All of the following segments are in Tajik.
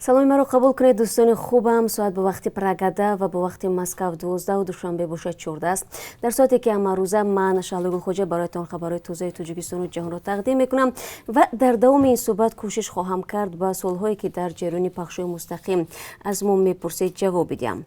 Саломи маро қабул кунед, дӯстони хубам. Соат бо вақти Прага 10 ва бо вақти Москав 12-у Душанбе бошад 14 аст. Дар соате ки ҳамарӯза ман, Шаҳло Гулхоҷа, бароятон хабарҳои тозаи Тоҷикистону ҷаҳонро тақдим мекунам ва дар давоми ин суҳбат кӯшиш хоҳам кард, ба суолҳое, ки дар ҷараёни пахшҳои мустақим аз мо мепурсед, ҷавоб бидиҳам.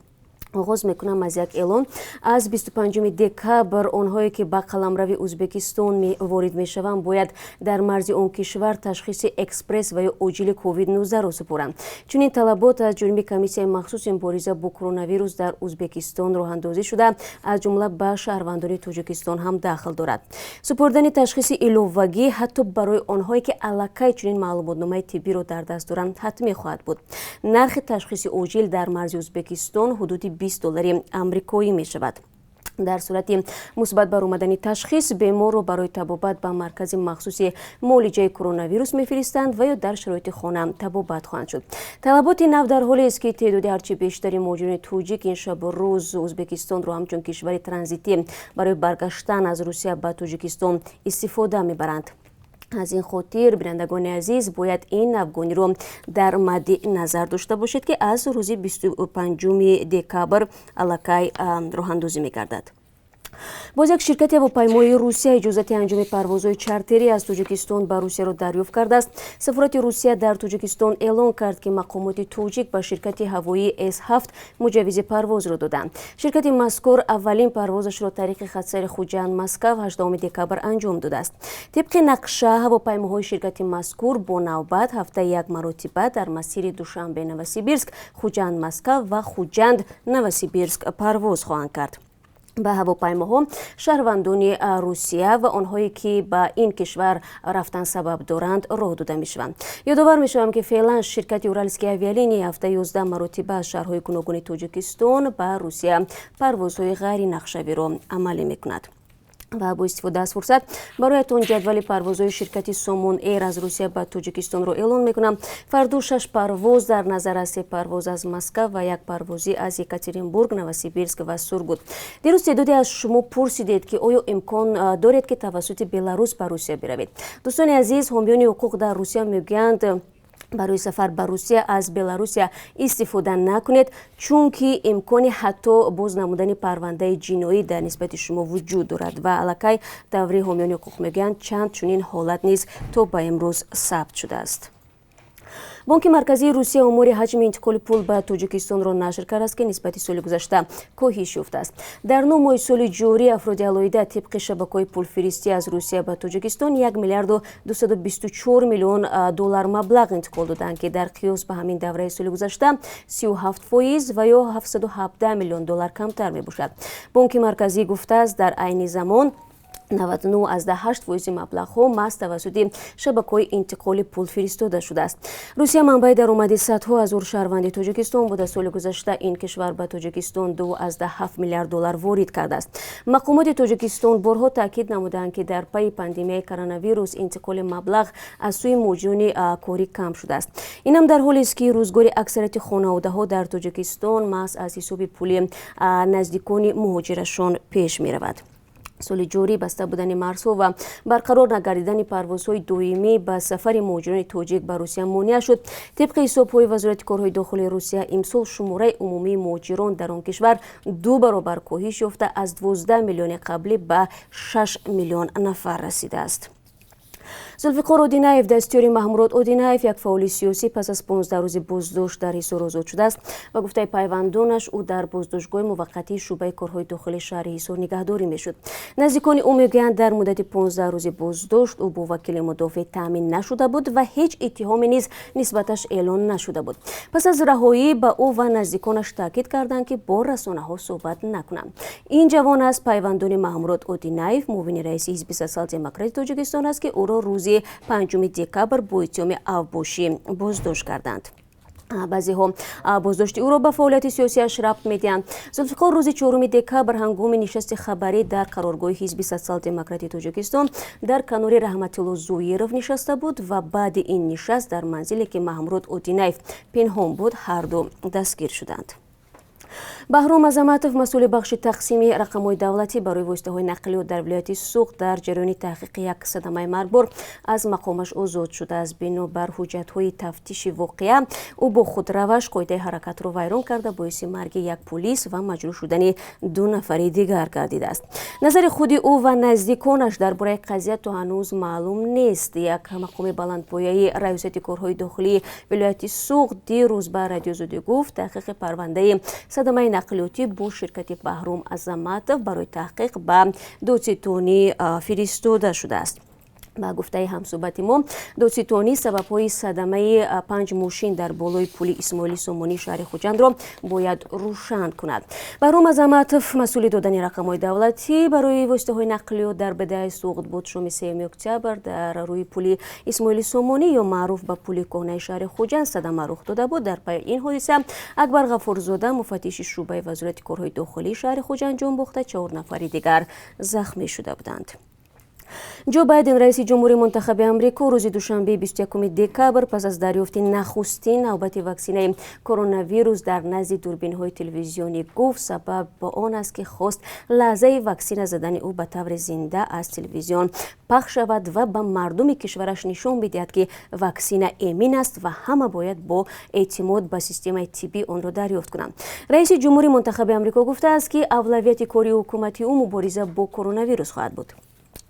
Оғоз мекунам аз як эълон. Аз 25 декабр онҳое, ки ба қаламрави Ӯзбекистон ворид мешаванд, бояд дар марзи он кишвар ташхиси экспресс ва ё оҷили COVID-19-ро супоранд. Чунин талабот аз ҷониби комиссияи махсуси мубориза бо коронавирус дар Ӯзбекистон роҳандозӣ шуда, аз ҷумла ба шаҳрвандони Тоҷикистон ҳам дахл дорад. Супоридани ташхиси иловагӣ ҳатто барои онҳое, ки аллакай чунин маълумотномаи тиббиро дар даст доранд, ҳатмӣ хоҳад буд. Нархи ташхиси оҷил дар марзи Ӯзбекистон ҳудуди 20 доллари амрикоӣ мешавад. Дар сурати мусбат баромадани ташхис беморро барои табобат ба маркази махсуси муолиҷаи коронавирус мефиристанд ва ё дар шароити хона табобат хоҳанд шуд. Талаботи нав дар ҳолест, ки теъдоди ҳарчи бештари муҳоҷирони тоҷик ин шабу рӯз Ӯзбекистонро ҳамчун кишвари транзитӣ барои баргаштан аз Русия ба Тоҷикистон истифода мебаранд. Аз ин хотир, бинандагони азиз, бояд ин навгониро дар мадди назар дошта бошед, ки аз рӯзи 25 декабр аллакай роҳандозӣ мегардад. Боз як ширкати ҳавопаймоии Русия иҷозати анҷоми парвозҳои чартерӣ аз Тоҷикистон ба Русияро дарёфт кардааст. Сафорати Русия дар Тоҷикистон эълон кард, ки мақомоти тоҷик ба ширкати ҳавоии С7 муҷаввизи парвозро доданд. Ширкати мазкур аввалин парвозашро тариқи хатсайри Хуҷанд Москав 18 декабр анҷом додааст. Тибқи нақша, ҳавопаймоҳои ширкати мазкур бо навбат ҳафтаи як маротиба дар масири Душанбе Новосибирск, Хуҷанд Москав ва Хуҷанд Новосибирск парвоз хоҳанд кард. Ба ҳавопаймоҳо шаҳрвандони Русия ва онҳое, ки ба ин кишвар рафтан сабаб доранд, роҳ дода мешаванд. Ёдовар мешавам, ки феълан ширкати Уральские авиалинии ҳафтаи 11 маротиба аз шаҳрҳои гуногуни Тоҷикистон ба Русия парвозҳои ғайринақшавиро амалӣ мекунад. Ва бо истифода аз фурсат бароятон ҷадвали парвозҳои ширкати Сомон Эйр аз Русия ба Тоҷикистонро эълон мекунам. Фардо шаш парвоз дар назар аст: се парвоз аз Москав ва як парвозӣ аз Екатеринбург, Новосибирск ва Сургут. Дирӯз теъдоде аз шумо пурсидед, ки оё имкон доред, ки тавассути Беларус ба Русия биравед. Дӯстони азиз, ҳомиёни ҳуқуқ дар Русия мегӯянд, барои сафар ба Русия аз Беларусия истифода накунед, чунки имкони ҳатто боз намудани парвандаи ҷиноӣ дар нисбати шумо вуҷуд дорад. Ва аллакай таври ҳомиёни ҳуқуқ мегӯянд, чанд чунин ҳолат низ то ба имрӯз сабт шудааст. Бонки Марказии Русия омори ҳаҷми интиқоли пул ба Тоҷикистонро нашр кардааст, ки нисбати соли гузашта коҳиш ёфтааст. Дар 9 моҳи соли ҷорӣ афроди алоҳида тибқи шабакаҳои пулфиристӣ аз Русия ба Тоҷикистон 1 миллиарду 224 миллион доллар маблағ интиқол доданд, ки дар қиёс ба ҳамин давраи соли гузашта 37% ва ё 717 миллион доллар камтар мебошад. Бонки Марказӣ гуфтааст, дар айни замон 99,8% маблағҳо маҳз тавассути шабакаҳои интиқоли пул фиристода шудааст. Русия манбаи даромади садҳо ҳазор шаҳрванди Тоҷикистон буда. Соли гузашта ин кишвар ба Тоҷикистон 2,7 миллиард доллар ворид кардааст. Мақомоти Тоҷикистон борҳо таъкид намуданд, ки дар пайи пандемияи коронавирус интиқоли маблағ аз сӯи муҳоҷирони корӣ кам шудааст. Инам дар ҳолест, ки рӯзгори аксарияти хонаводаҳо дар Тоҷикистон маҳз аз ҳисоби пули наздикони муҳоҷирашон пеш меравад. Соли ҷорӣ баста будани марзҳо ва барқарор нагардидани парвозҳои доимӣ ба сафари муҳоҷирони тоҷик ба Русия монеа шуд. Тибқи ҳисобҳои Вазорати корҳои дохилии Русия, имсол шумораи умумии муҳоҷирон дар он кишвар ду баробар коҳиш ёфта, аз 12 миллиони қаблӣ ба 6 миллион нафар расидааст. Зулфиқор Одинаев, дастёри Маҳмурод Одинаев, як фаъоли сиёсӣ, пас аз 15 рӯзи боздошт дар Ҳисор озод шудааст. Ба гуфтаи пайвандонаш, ӯ дар боздоштгоҳи муваққатии шӯъбаи корҳои дохилии шаҳри Ҳисор нигаҳдорӣ мешуд. Наздикони ӯ мегӯянд, дар муддати 15 рӯзи боздошт ӯ бо вакили мудофеъ таъмин нашуда буд ва ҳеҷ иттиҳоме низ нисбаташ эълон нашуда буд. Пас аз раҳоӣ ба ӯ ва наздиконаш таъкид карданд, ки бо расонаҳо суҳбат накунанд. Ин ҷавон аз пайвандони Маҳмурод Одинаев, муовини раиси Ҳизби Сотсиал-демократи Тоҷикистон аст, ки ӯро рӯзи 5 декабр бо иттиҳоми авбошӣ боздошт карданд. Баъзеҳо боздошти ӯро ба фаъолияти сиёсиаш рабт медиҳанд. Зулфиқор рӯзи 4 декабр ҳангоми нишасти хабарӣ дар қароргоҳи Ҳизби Сотсиал-демократи Тоҷикистон дар канори Раҳматулло Зоиров нишаста буд ва баъди ин нишаст дар манзиле, ки Маҳмурод Одинаев пинҳон буд, ҳарду дастгир шуданд. Баҳром Азаматов, масъули бахши тақсими рақамҳои давлатӣ барои воситаҳои нақлиёт дар вилояти Суғд, дар ҷараёни таҳқиқи як садамаи маргбор аз мақомаш озод шудааст. Бинобар ҳуҷҷатҳои тафтиши воқеа, ӯ бо худраваш қоидаи ҳаракатро вайрон карда, боиси марги як пулис ва маҷрӯҳ шудани 2 нафари дигар гардидааст. Назари худи ӯ ва наздиконаш дар бораи қазия то ҳанӯз маълум нест. Як мақоми баландпояи раёсати корҳои дохилии вилояти Суғд дирӯз ба Радиои Озодӣ гуфт, таҳқиқи парвандаи садамаи нақлиётӣ бо ширкати Баҳром Азаматов барои таҳқиқ ба додситонӣ фиристода шудааст. Ба гуфтаи ҳамсӯҳбати мо, додситонӣ сабабҳои садамаи 5 мошин дар болои пули Исмоили Сомонии шаҳри Хуҷандро бояд рӯшан кунад. Баҳром Азаматов масъули додани рақамҳои давлатӣ барои воситаҳои нақлиёт дар БДАи Суғд буд. Шоми 3 октябр дар рӯи пули Исмоили Сомонӣ ё маъруф ба пули кӯҳнаи шаҳри Хуҷанд садама рух дода буд. Дар пайи ин ҳодиса Акбар Ғафурзода, муфаттиши шӯъбаи вазорати корҳои дохилии шаҳри Хуҷанд ҷон бохта, 4 нафари дигар захмӣ шуда буданд. Ҷо Байден, раиси ҷумҳури мунтахаби Амрико, рӯзи душанбе 21 декабр пас аз дарёфти нахустин навбати ваксинаи коронавирус дар назди дурбинҳои телевизионӣ гуфт, сабаб ба он аст, ки хост лаҳзаи ваксина задани ӯ ба таври зинда аз телевизион пахш шавад ва ба мардуми кишвараш нишон бидиҳад, ки ваксина эмин аст ва ҳама бояд бо эътимод ба системаи тиббӣ онро дарёфт кунанд. Раиси ҷумҳури мунтахаби Амрико гуфтааст, ки авлавияти кори ҳукумати ӯ мубориза бо коронавирус хоҳад буд.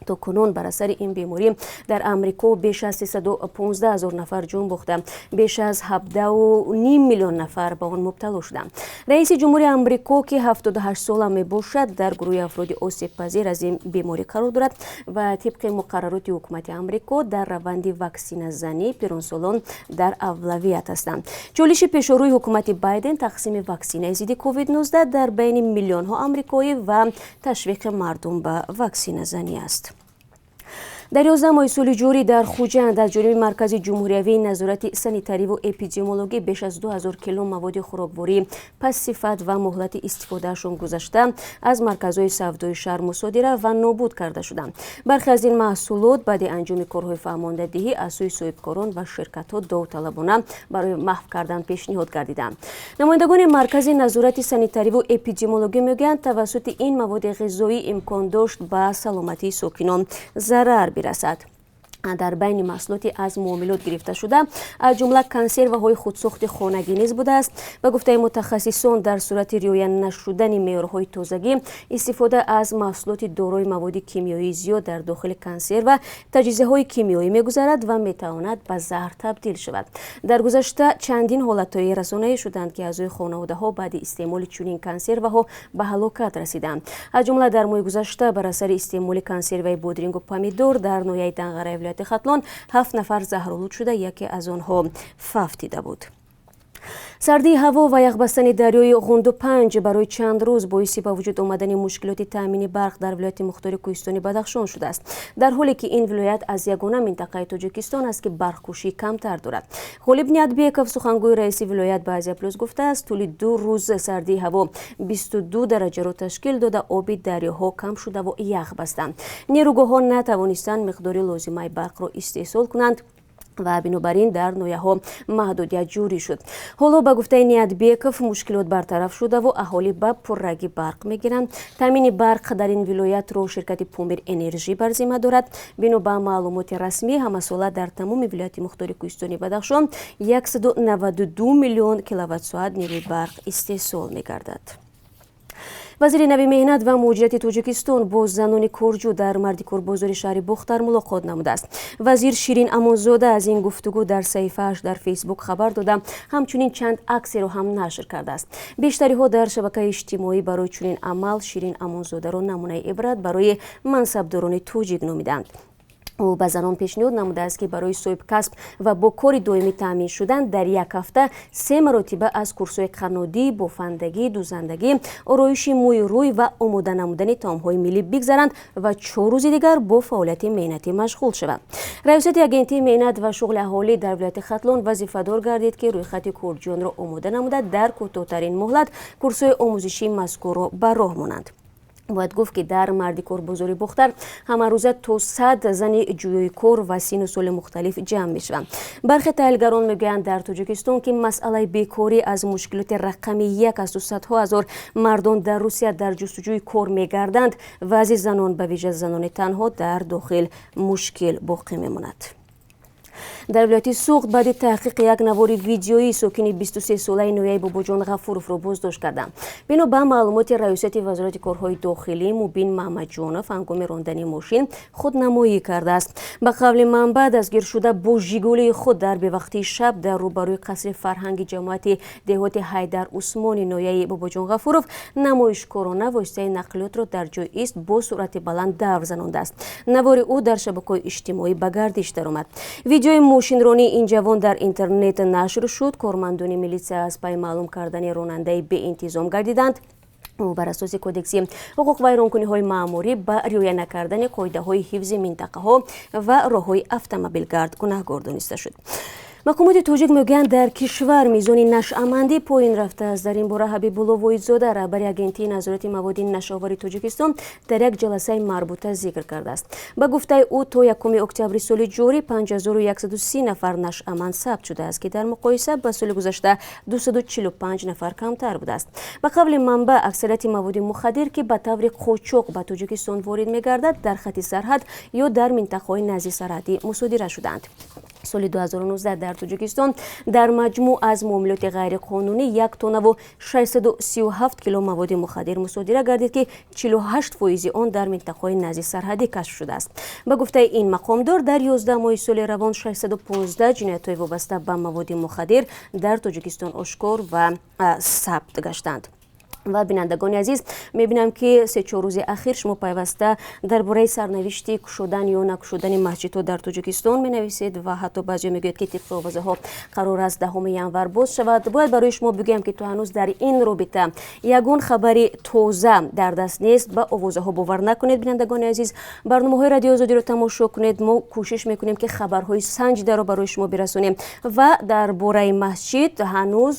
То кунун бар асари ин беморӣ дар Амрико беш аз 315 ҳазор нафар ҷон бохта, беш аз 17,5 миллион нафар ба он мубтало шуданд. Раиси ҷумҳури Амрико, ки 78 сола мебошад, дар гурӯҳи афроди осебпазир аз ин беморӣ қарор дорад ва тибқи муқаррароти ҳукумати Амрико дар раванди ваксиназанӣ пиронсолон дар авлавият ҳастанд. Чолиши пешорӯи ҳукумати Байден тақсими ваксинаи зидди COVID-19 дар байни миллионҳо амрикоӣ ва ташвиқи мардум ба ваксиназанӣ аст. Дар 11 моҳи соли ҷорӣ дар Хуҷанд аз ҷониби Маркази ҷумҳуриявии назорати санитариву эпидемиологӣ беш аз 2000 кило маводи хӯрокворӣ пастсифат ва муҳлати истифодаашон гузашта аз марказҳои савдои шаҳр мусодира ва нобуд карда шуданд. Бархе аз ин маҳсулот баъди анҷоми корҳои фаҳмондадиҳӣ аз сӯи соҳибкорон ва ширкатҳо довталабона барои маҳв кардан пешниҳод гардиданд. Намояндагони Маркази назорати санитариву эпидемиологӣ мегӯянд, тавассути ин маводи ғизоӣ имкон дошт ба саломатии сокинон зарар бирасад. Дар байни маҳсулоти аз муомилот гирифта шуда аз ҷумла консерваҳои худсохти хонагӣ низ будааст. Ба гуфтаи мутахассисон, дар сурати риоя нашудани меъёрҳои тозагӣ, истифода аз маҳсулоти дорои маводи кимиёии зиёд дар дохили консерва таҷҳизаҳои кимиёӣ мегузарад ва метавонад ба заҳр табдил шавад. Дар гузашта чандин ҳолатҳои расонаӣ шуданд, ки аъзои хонаводаҳо баъди истеъмоли чунин консерваҳо ба ҳалокат расиданд. Аз ҷумла дар моҳи гузашта бар асари истеъмоли консерваи бодирингу помидор дар ноҳияи Данғараи вилояти Хатлон 7 нафар заҳролуд шуда, яке аз онҳо фавтида буд. Сардии ҳаво ва яхбастани дарёи Ғундупанҷ барои чанд рӯз боиси ба вуҷуд омадани мушкилоти таъмини барқ дар вилояти мухтори кӯҳистони Бадахшон шудааст, дар ҳоле ки ин вилоят аз ягона минтақаи Тоҷикистон аст, ки барқкушӣ камтар дорад. Ғолиб Ниятбеков, сухангӯи раиси вилоят, ба Азия Плюс гуфтааст, тӯли 2 рӯз сардии ҳаво 22 дараҷаро ташкил дода, оби дарёҳо кам шудаву ях бастанд. Нерӯгоҳҳо натавонистанд миқдори лозимаи барқро истеҳсол кунанд ва бинобар ин дар ноҳияҳо маҳдудият ҷорӣ шуд. Ҳоло ба гуфтаи Ниятбеков, мушкилот бартараф шудаву аҳолӣ ба пуррагӣ барқ мегиранд. Таъмини барқ дар ин вилоятро ширкати Помир Энержӣ бар зимма дорад. Бино ба маълумоти расмӣ, ҳамасола дар тамоми вилояти мухтори кӯҳистони Бадахшон 192 миллион киловатт-соат нерӯи барқ истеҳсол мегардад. Вазири нави меҳнат ва муҳоҷирати Тоҷикистон бо занони корҷӯ дар мардикорбозори шаҳри Бохтар мулоқот намудааст. Вазир Ширин Амонзода аз ин гуфтугӯ дар саҳифааш дар Фейсбук хабар дода, ҳамчунин чанд аксеро ҳам нашр кардааст. Бештариҳо дар шабакаи иҷтимоӣ барои чунин амал Ширин Амонзодаро намунаи ибрат барои мансабдорони тоҷик номиданд. Ӯ ба занон пешниҳод намудааст, ки барои соҳибкасб ва бо кори доимӣ таъмин шудан дар як ҳафта 3 маротиба аз курсҳои қаннодӣ, бофандагӣ, дӯзандагӣ, ороиши мӯи рӯй ва омода намудани таомҳои миллӣ бигзаранд ва 4 рӯзи дигар бо фаъолияти меҳнатӣ машғул шаванд. Раёсати Агентии меҳнат ва шуғли аҳолӣ дар вилояти Хатлон вазифадор гардид, ки рӯйхати корҷӯёнро омода намуда, дар кӯтоҳтарин муҳлат курсҳои омӯзишии мазкурро ба роҳ монанд. Бояд гуфт, ки дар мардикорбозори Бохтар ҳамарӯза то 100 зани ҷӯёи кор ва сину соли мухталиф ҷамъ мешаванд. Бархе таҳлилгарон мегӯянд, дар Тоҷикистон, ки масъалаи бекорӣ аз мушкилоти рақами як асту садҳо ҳазор мардон дар Русия дар ҷустуҷӯи кор мегарданд, вазъи занон, ба вижа занони танҳо дар дохил, мушкил боқӣ мемонад. Дар вилояти Суғд баъди таҳқиқи як навори видеоӣ сокини 23-солаи ноҳияи Бобоҷон Ғафуровро боздошт карданд. Бино ба маълумоти раёсати Вазорати корҳои дохилӣ, Мубин Маҳмадҷонов ҳангоми рондани мошин худнамоӣ кардааст. Ба қавли манбаъ, дастгиршуда бо Жигулии худ дар бевақтии шаб дар рӯбарӯи қасри фарҳанги ҷамоати деҳоти Ҳайдар Усмони ноҳияи Бобоҷон Ғафуров намоишкорона воситаи нақлиётро дар ҷои ист бо суръати баланд давр занондааст. Навори ӯ дар шабакаҳои иҷтимоӣ ба гардиш даромад. Видеои мошинронии ин ҷавон дар интернет нашр шуд. Кормандони милитсия аз пай маълум кардани ронандаи беинтизом гардиданд. Ӯ бар асоси Кодекси ҳуқуқвайронкуниҳои маъмурӣ ба риоя накардани қоидаҳои ҳифзи минтақаҳо ва роҳҳои автомобилгард гунаҳгор дониста шуд. Мақомоти тоҷик мегӯянд, дар кишвар мизони нашъамандӣ поин рафтааст. Дар ин бора Ҳабибулло Воҳидзода, раҳбари Агентии назорати маводи нашъаовари Тоҷикистон, дар як ҷаласаи марбута зикр кардааст. Ба гуфтаи ӯ, то 1 октябри соли ҷорӣ 5130 нафар нашъаманд сабт шудааст, ки дар муқоиса ба соли гузашта 245 нафар камтар будааст. Ба қавли манбаъ, аксарияти маводи мухаддир, ки ба таври қочоқ ба Тоҷикистон ворид мегардад, дар хати сарҳад ё дар минтақаҳои назди сарҳадӣ мусодира шудаанд. Соли 2019 дар Тоҷикистон дар маҷмӯъ аз муомилоти ғайриқонунӣ 1 тоннаву 637 кило маводи мухаддир мусодира гардид, ки 48 фоизи он дар минтақаҳои назди сарҳадӣ кашф шудааст. Ба гуфтаи ин мақомдор, дар 11 моҳи соли равон 615 ҷиноятҳои вобаста ба маводи мухаддир дар Тоҷикистон ошкор ва сабт гаштанд. Ва, бинандагони азиз, мебинам, ки се-чор рӯзи ахир шумо пайваста дар бораи сарнавишти кушодан ё накушодани масҷидҳо дар Тоҷикистон менависед ва ҳатто баъзеҳо мегӯяд, ки тибқи овозаҳо қарор аст 10 январ боз шавад. Бояд барои шумо бигӯям, ки то ҳанӯз дар ин робита ягон хабари тоза дар даст нест. Ба овозаҳо бовар накунед, бинандагони азиз. Барномаҳои Радиои Озодиро тамошо кунед. Мо кӯшиш мекунем, ки хабарҳои санҷидаро барои шумо бирасонем. Ва дар бораи масҷид ҳанӯз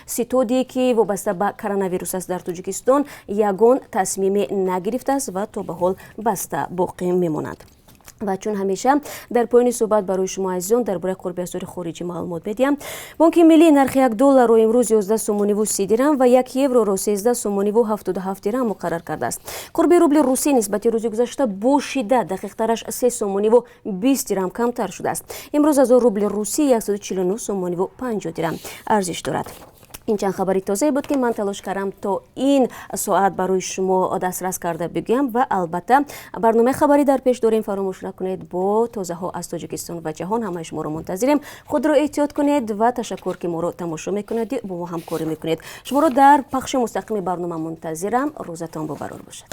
ситодие, ки вобаста ба коронавирус аст, дар Тоҷикистон ягон тасмиме нагирифтааст ва то ба ҳол баста боқӣ мемонад. Ва чун ҳамеша дар поёни суҳбат барои шумо азизон дар бораи қурби асъори хориҷӣ маълумот медиҳам. Бонки Миллӣ нархи 1 долларро имрӯз 11 сомониву 30 дирам ва 1 евроро 13 сомониву 77 дирам муқаррар кардааст. Қурби рубли русӣ нисбати рӯзи гузашта бо шиддат, дақиқтараш 3 сомониву 20 дирам камтар шудааст. Имрӯз 1000 рубли русӣ 149 сомониву 50 дирам арзиш дорад. Ин чанд хабари тозае буд, ки ман талош кардам то ин соат барои шумо дастрас карда бигӯям. Ва албатта, барномаи хабарӣ дар пеш дорем, фаромӯш накунед. Бо тозаҳо аз Тоҷикистон ва ҷаҳон ҳамаи шуморо мунтазирем. Худро эҳтиёт кунед ва ташаккур, ки моро тамошо мекунед, бо мо ҳамкорӣ мекунед. Шуморо дар пахши мустақими барнома мунтазирам. Рӯзатон бобарор бошад.